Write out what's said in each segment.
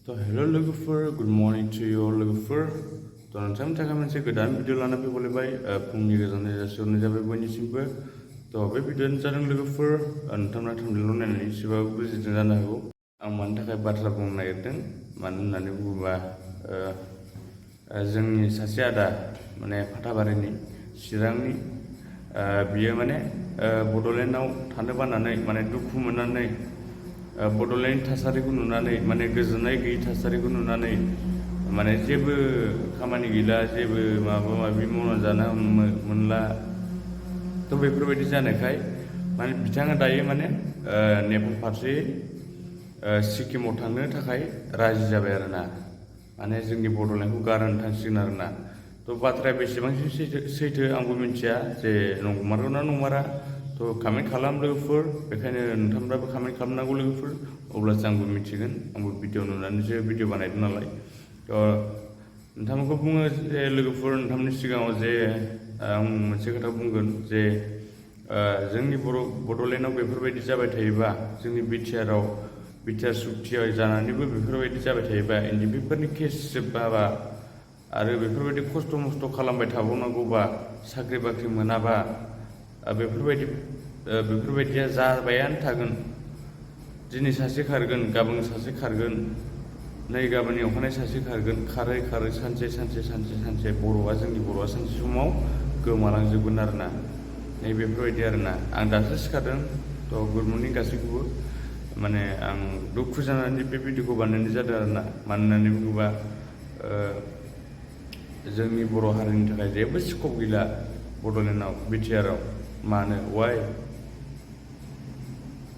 Hello logofer, good morning to you all logofer. Nonton थाखाय मोनसे गोदान भिडिअ लाना फैबाय फुंनि गोजोननाय जासिहरनाय जाबाय बयनिसिमबो। बे भिडिअआनो जादों लोगोफोर नोंथांमोना थंब्लेटआव नायनानै एसेबाबो बुजिदों जानो हागौ आं मानि थाखाय बाथ्रा बुंनो नागिरदों। मानो होननानै बुङोबा जोंनि सासे आदा माने फाथाबारिनि चिरांनि बियो माने बड'लेण्डआव थानो बानानै माने दुखु मोननानै बड'लेण्ड थासारिखौ नुनानै माने गोजोननाय गैयै थासारिखौ नुनानै माने जेबो खामानि गैला, जेबो माबा माबि मावना जानो मोनला। बेफोरबायदि जानायखाय माने बिथाङा दायो माने नेपाल फारसे सिक्किमाव थांनो थाखाय राजि जाबाय आरोना। माने जोंनि बड'लेण्डखौ गारनानै थांसिगोन आरोना। बाथ्राया बेसेबांसो सैथो आंबो मिथिया जे नंमारगौ ना नंमारा। कमेन्ट खालाम लोगोफोर, बेखायनो नोंथांमोनाबो कमेन्ट खालामनांगौ लोगोफोर, अब्लासो आंबो मिथिगोन। आंबो भिडिअ नुनानैसो भिडिअ बानायदों नालाय। नोंथांमोनखौ बुङो जे लोगोफोर, नोंथांमोननि सिगाङाव जे आं मोनसे खोथा बुंगोन जे जोंनि बड'लेण्डआव बेफोरबायदि जाबाय थायोबा, जोंनि बिटिआर सुक्तियाव जानानैबो बेफोरबायदि जाबाय थायोबा, एनडिपिफोरनि केस जोब्बाबा आरो बेफोरबायदि खस्थ' मस्थ' खालामबाय थाबावनांगौबा, साख्रि बाख्रि मोनाबा, बेफोरबायदिया जाबायानो थागोन। दिनै सासे खारगोन, गाबोन सासे खारगोन, नै गाबोननि अखानायै सासे खारगोन। खारै खारै सानसे बर'आ जोंनि बर'आ सानसे समाव गोमालांजोबगोन आरोना। बेफोरबायदि आरोना। आं दासो सिखारदों, गुड मर्निं गासैखौबो। माने आं दुखु जानानै बे भिडिअखौ बानायनाय जादों आरोना। मानो होननानै बुङोबा जोंनि बर' हारिनि थाखाय जेबो स्कप गैला बड'लेण्डआव, बिटिआरआव। मानो वाइ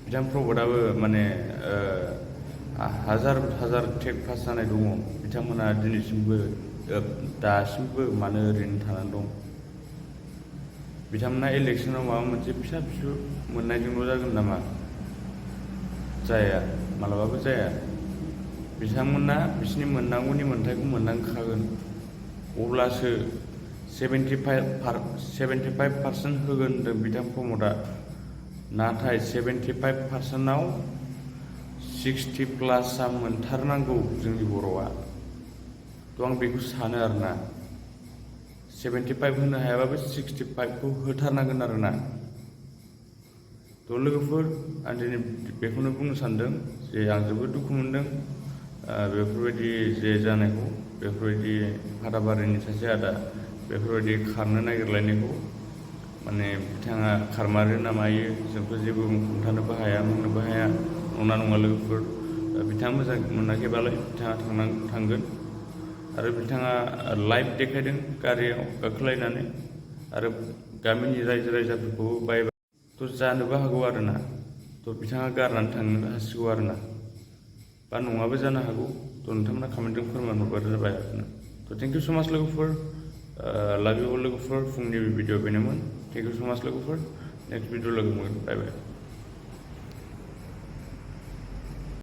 बिथां प्रभटआबो माने हाजार टेट पास जानाय दङ। बिथांमोना दिनैसिमबो दासिमबो मानो ओरैनो थानानै दं। बिथांमोना इलेक्सनाव माबा मोनसे फिसा फिसौ मोननायजोंल' जागोन नामा? जाया, मालाबाबो जाया। बिथांमोना बिसिनि मोननांगौनि मोन्थायखौ मोननांखागोन, अब्लासो 75% होगोन होनदों बिथां प्रमदआ। नाथाय 75%आव 60+ मोनथारनांगौ जोंनि बर'आ। आं बेखौ सानो आरोना। 75 होनो हायाबाबो 65खौ होथारनांगोन आरोना। लोगोफोर, आं दिनै बेखौनो बुंनो सानदों जे आं जोबोद दुखु मोनदों बेफोरबायदि जे जानायखौ, बेफोरबायदि फाथाबारिनि सासे आदा बेफोरबायदि खारनो नागिरलायनायखौ। माने बिथाङा खारमारो ना मायो जोंथ' जेबो हमथानोबो हाया, बुंनोबो हाया। नङा लोगोफोर, बिथाङा मोजां मोनाखैबालाय बिथाङा थांगोन। आरो बिथाङा लाइभ देखायदों गारियाव गाखोलायनानै, आरो गामिनि रायजो राजाफोरखौबो बायबाय। जानोबो हागौ आरोना। बिथाङा गारनानै थांनो हासिगौ आरोना, बा नङाबो जानो हागौ। नोंथांमोना कमेन्टजों फोरमायहरबानो जाबाय आरोना। थेंक इउ स' माच लोगोफोर, लाभ इउ अल लोगोफोर। फुंनि भिडिअ बेनोमोन। थेंक इउ स' माच लोगोफोर। नेक्स्ट भिडिअ लोगो मोनगोन। बाय बाय।